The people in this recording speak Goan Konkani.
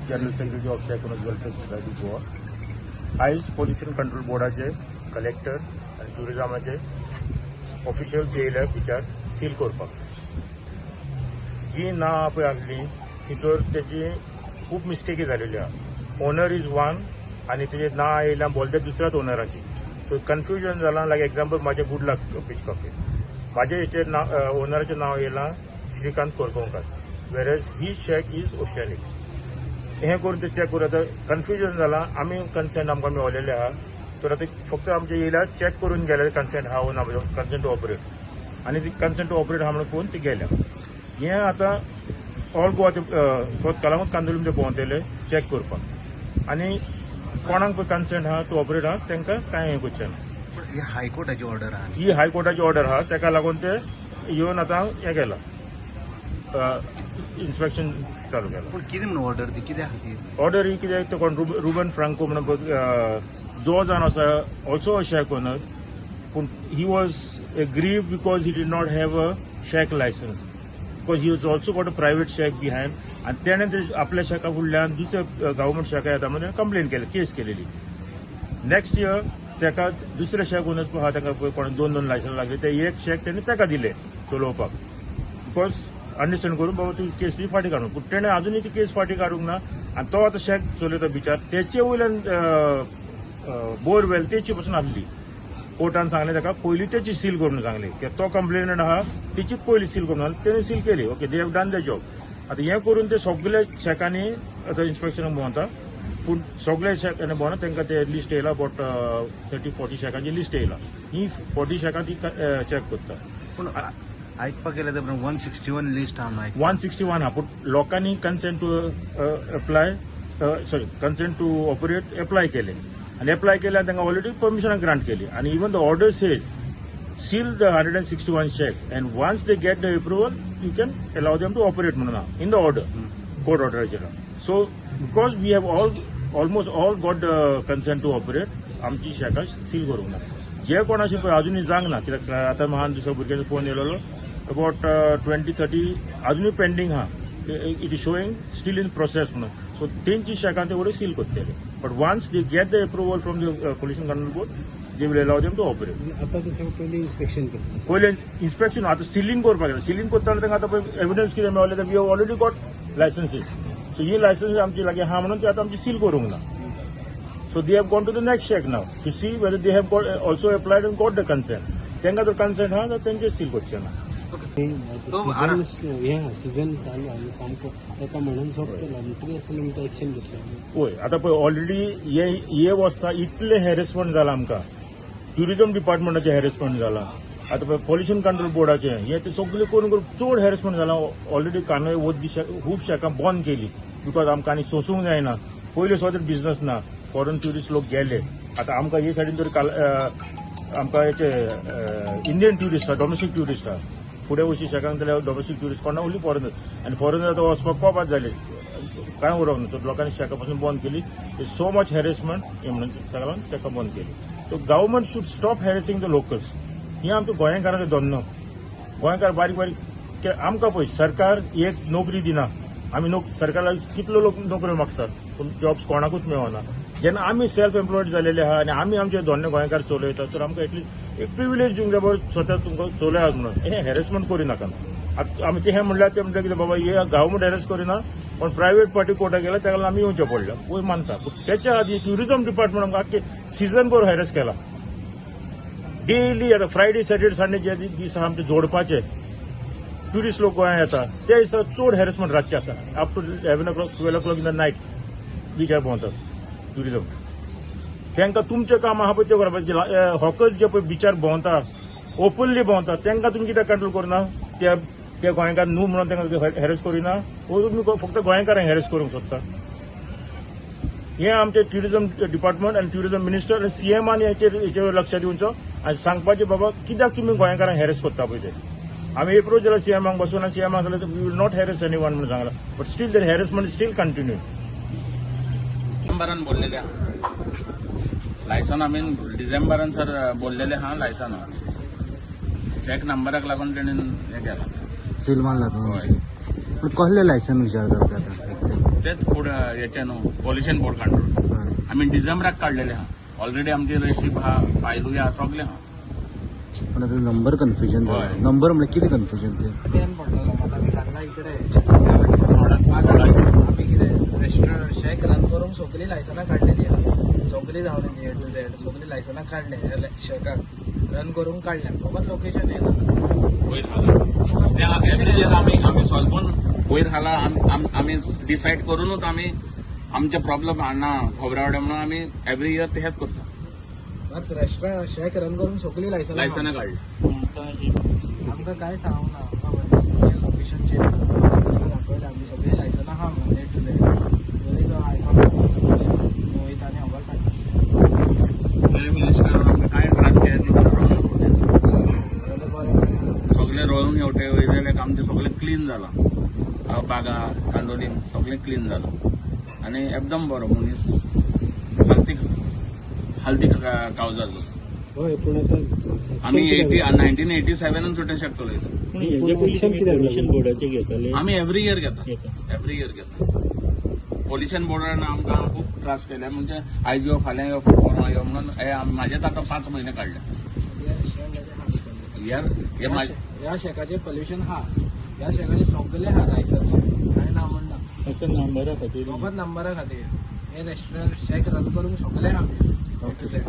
General Secretary of Shack Owners Welfare Society, Goa. आयज पोल्युशन कंट्रोल बोर्डाचे कलेक्टर आनी ट्युरिजमाचे ऑफिशियल्स येयले बिचार सील करपाक. जी नांवां पळय आसली तिचोर तेजी खूब मिस्टेकी जालेली आहा. ओनर is one आनी तेजे नांव येयल्या बोलते दुसऱ्याच ओनराची, सो कन्फ्युजन जालां. लायक एग्जाम्पल, म्हाजें गुड लक बीच कॉफी, म्हाजे हेचेर नांव, ओनराचें नांव येयलां Shrikant Korgaonkar, whereas his shack is Oceanic. हें करून ते चॅक करून आतां कन्फ्युजन जालां. आमी कन्सेंट आमकां मेवलेले आहा, तर आतां फक्त आमचे येयल्या, चॅक करून गेले, कन्सेंट आहा वो ना, कन्सेंट टू ऑपरेट, आनी ती कन्सेंट टू ऑपरेट आहा म्हणून पळोवन ती गेल्या. हें आतां ऑल गोवा ते फक्त कळंगूट, कांदोलीम ते भोंवतले चॅक करपाक आनी कोणाक पळय कन्सेंट आहा टू ऑपरेट आहा, तांकां कांय हें करचें ना. पण ही हायकोर्टाची ऑर्डर आहा. ही हायकोर्टाची ऑर्डर आहा, ताका लागून ते येवन आतां हें केलां, इन्स्पेक्शन चालू केलां. पण कितें म्हणून ऑर्डर ती, कित्या खातीर? ऑर्डर ही कित्याक, तो कोण रुबन फ्रांको म्हणून जो जावन आसा, ऑल्सो अ शॅक ओनर, पूण he was aggrieved because he did not have a shack license, because he was also got a private shack behind. आनी तेणें ते आपल्या शॅका फुडल्यान दुसऱ्या गव्हर्मेंट शॅका येता म्हणून कंप्लेन केली, केस केलेली. नेक्स्ट इयर तेका दुसरे शॅक ओनर्स आहा, तांकां पळय कोण दोन दोन लायसन्स लागले, ते एक शॅक तेणी ताका दिले चलोवपाक, because understand करून बाबा तूं केस तुजी फाटीं काडून. पूण तेणें अजुनूय ती केस फाटीं काडूंक ना आनी तो आतां शॅक चलयता बिचार. तेचे वयल्यान बोरवेल तेची पसून आहली. कोर्टान सांगलें ताका, पयलीं तेची सील करून सांगली की तो कंप्लेनंट आहा, तेचीच पयलीं सील करून सांगली. तेणें सील केली. Okay, they have done the job. आतां हें करून ते सगळे शॅकांनी आतां इन्स्पेक्शनाक भोंवता, पूण सगळे शॅकांनी भोंवना. तांकां ते लिस्ट येयला, अबाउट 30-40 शॅकांची लिस्ट येयला. ही 40 शॅकां ती चॅक करता. पूण आयकपाक गेल्यार तर 161 लिस्ट आहा म्हणून 161 हा, पूण लोकांनी consent to apply, sorry, consent to operate apply केले आनी एप्लाय केले आनी तांकां ऑलरेडी परमिशन ग्रांट केली. आनी even the order says seal the 161 shack and once they get the approval, you can allow them to operate म्हणून in the order, court ऑर्डराचेर. So because we have all almost all got the consent to operate, आमची शॅकां सील करूंक ना. जे कोणाशी पळय अजुनूय जावंक ना, कित्याक आतां म्हाका दुसऱ्या भुरग्याचो फोन येयलेलो, अबाउट 20-30 अजुनूय पेंडींग आहा, it is showing still in process म्हणून. सो तेंची शॅकां ते वडे सील करतले, but once they get the approval from the Pollution Control Board, they will allow them to operate. आता तसं पयलीं इन्स्पेक्शन करता? पयलें इन्स्पेक्शन, आतां सिलींग करपाक जाय. सिलींग करतना तांकां आतां पळय एविडन्स कितें मेळ्ळें तर we have already got licenses, so he licence आमची लागीं आहा म्हणून ती आतां आमची सील करूंक ना. So they have gone to the next shack now to see whether they have also applied and got the consent. तांकां जर कन्सेंट आहा जाल्यार तेंचे सील करचें ना. सीजन हें, सीजन चालू आनी सामको ताका म्हणून सोंपतलो म्हणटकीर आसतना तुमकां एक्शन घेतलें? वय, आतां पळय, ऑलरेडी हे हे वर्सा इतलें हॅरेसमेंट जालां आमकां. ट्युरिजम डिपार्टमेंटाचें हॅरेसमेंट जालां, आतां पळय पोल्युशन कंट्रोल बोर्डाचें, हें तें सगळें करून करून चड हॅरेसमेंट जालां. ऑलरेडी कांदोळे वच खूब शॅकां बंद केली, because आमकां आनी सोंसूंक जायना. पयले सुवातेर बिझनस ना, फॉरन ट्युरिस्ट लोक गेले. आतां आमकां हे सायडीन तर काल आमकां हेचे इंडियन ट्युरिस्ट आहा, डॉमेस्टीक ट्युरिस्ट आहा. फुडें वशी शॅकांक जाल्यार डॉमेस्टीक ट्युरिस्ट कोण ना, ओन्ली फॉरेनर. आनी फॉरेनर आतां वचपाक कोपात जाले, कांय उरोंक ना. तर लोकांनी शॅकां पासून बंद केली. सो मच हॅरेसमेंट हें म्हणून ताका लागून शॅकां बंद केली. So government should stop harassing the locals. हें आमच्या गोंयकारांचें धंदो. गोंयकार बारीक बारीक आमकां पळय सरकार एक नोकरी दिना. आमी नोक सरकाराक कितलो लोक नोकऱ्यो मागतात, पूण जॉब्स कोणाकूच मेळना. जेन्ना आमी सेल्फ एम्प्लॉयड जालेले आहा आनी आमी आमचे धंदे गोंयकार चलयतात, तर आमकां एटलिस्ट एक प्रिविलेज दिवंक जाय, बाबा स्वता तुमकां चलयात म्हणून. हें हॅरेसमेंट करिनाका. आतां आमी हें म्हणल्यार ते म्हणटा कितें, बाबा हे गव्हर्मेंट हॅरेस करिना, पण प्रायव्हेट पार्टी कोर्टाक गेला, ताका लागून आमी येवचें पडलें. वय, मानता, पूण त्याच्या आदी ट्युरिझम डिपार्टमेंट आमकां आख्खे सिजन भर हॅरेस केला डेली. आतां फ्रायडे, सॅटर्डे, संडे जे दीस आहा आमचे जोडपाचे, ट्युरिस्ट लोक गोंयांत येता, ते दिसा चड हॅरेसमेंट रातचे आसा. Up to 11 o'clock, 12 o'clock in the night बिचार भोंवतात ट्युरिझम. तांकां तुमचें काम आहा पळय तें करपाचें. हॉकर्स जे पळय बिचार भोंवता, ओपनली भोंवता, तांकां तुमी कित्याक कंट्रोल करना? ते ते गोंयकार न्हू म्हणून तांकां हॅरेस करिना वो तुमी फक्त गोंयकारांक हॅरेस करूंक सोदता? हें आमचें ट्युरिझम डिपार्टमेंट आनी ट्युरिझम मिनिस्टर आनी सीएमान हेचेर लक्ष दिवचो आनी सांगपाचें, बाबा कित्याक तुमी गोंयकारांक हॅरेस करता पळय ते. आमी एप्रोच जाल्यार सीएमाक बसून आनी सीएमाक सांगलें, we will not harass anyone म्हणून सांगलां, but still the harassment still continue. डिसेंबरान बोललेले आहा लायसन. आमी डिसेंबरान सर बोललेले आहा लायसन. शॅक नंबराक लागून तेणेन हें केलां. सील मारला. हय. तुमी पण कसले लायसन विचारता ते आतां exact? तेच फूड हेचे न्हू पॉल्युशन बोर्ड कंट्रोल. आमी डिसेंबराक काडलेले आहा ऑलरेडी, आमची रेसिप आहा, फायलूय आहा, सगळें आहा. पण आता नंबर कन्फ्युजन हय. झालं. नंबर म्हणजे किती कन्फ्युजन ते? तेन पडलेलो म्हाका. आमी घातला इकडे. सोळा सोळा. आमी कितें रेस्टॉरंट शेक रन करूंक सगळीं लायसनां काडलेली आहा, सगळीं जावन ए टू झेड सगळीं लायसनां काडले, शेकाक रन करूंक काडल्या, फकत लोकेशन येना. वयर घाला ते एवरी इयर आमी आमी सॉल्व करून वयर घाला. आमी डिसायड करूनूच आमी आमचे प्रॉब्लम ना खबरावडे म्हणून आमी एवरी इयर ते हेच करता. मात रेस्टॉरंट शेक रन करूंक सगळीं लायसनां. लायसनां काडली. आमकां कांय सांगूंक ना. आमकां लोकेशन चेंज दाखयलें, आमी सगळीं लायसनां आहा म्हणून ए टू झेड, तरी तो आयकून वयता आनी खबर काडटा. मिनिस्टर आमकां कांय त्रास केले न्हू. सगळें बरें. सगळें रोवून हेवटे वयले आमचें सगळें क्लीन जालां, बागा कांदोलीम सगळें क्लीन जालां आनी एकदम बरो मनीस, हलती हलती कावजाचो. हय, पूण आतां आमी एटी 1987 सुद्दां शेक चलयता. पूण हेजे पयलीं तुमी पोल्युशन बोर्डाचे घेताले? आमी एवरी इयर घेता. घेता. एवरी इयर घेता. पोल्युशन बोर्डान आमकां खूब त्रास केले, म्हणजे आयज यो, फाल्यां यो, परवां यो म्हणून. हे म्हाजेच आतां 5 म्हयने काडले. इयर हे ह्या शेकाचें पोल्युशन आहा, ह्या शेकाचे सगळे आहा लायसन्स, कांय ना म्हण ना. फक्त नंबरा खातीर. फकत नंबरा खातीर. हे रेस्टॉरंट शेक रन करूंक सगळे आहा आमचे ए टू झेड.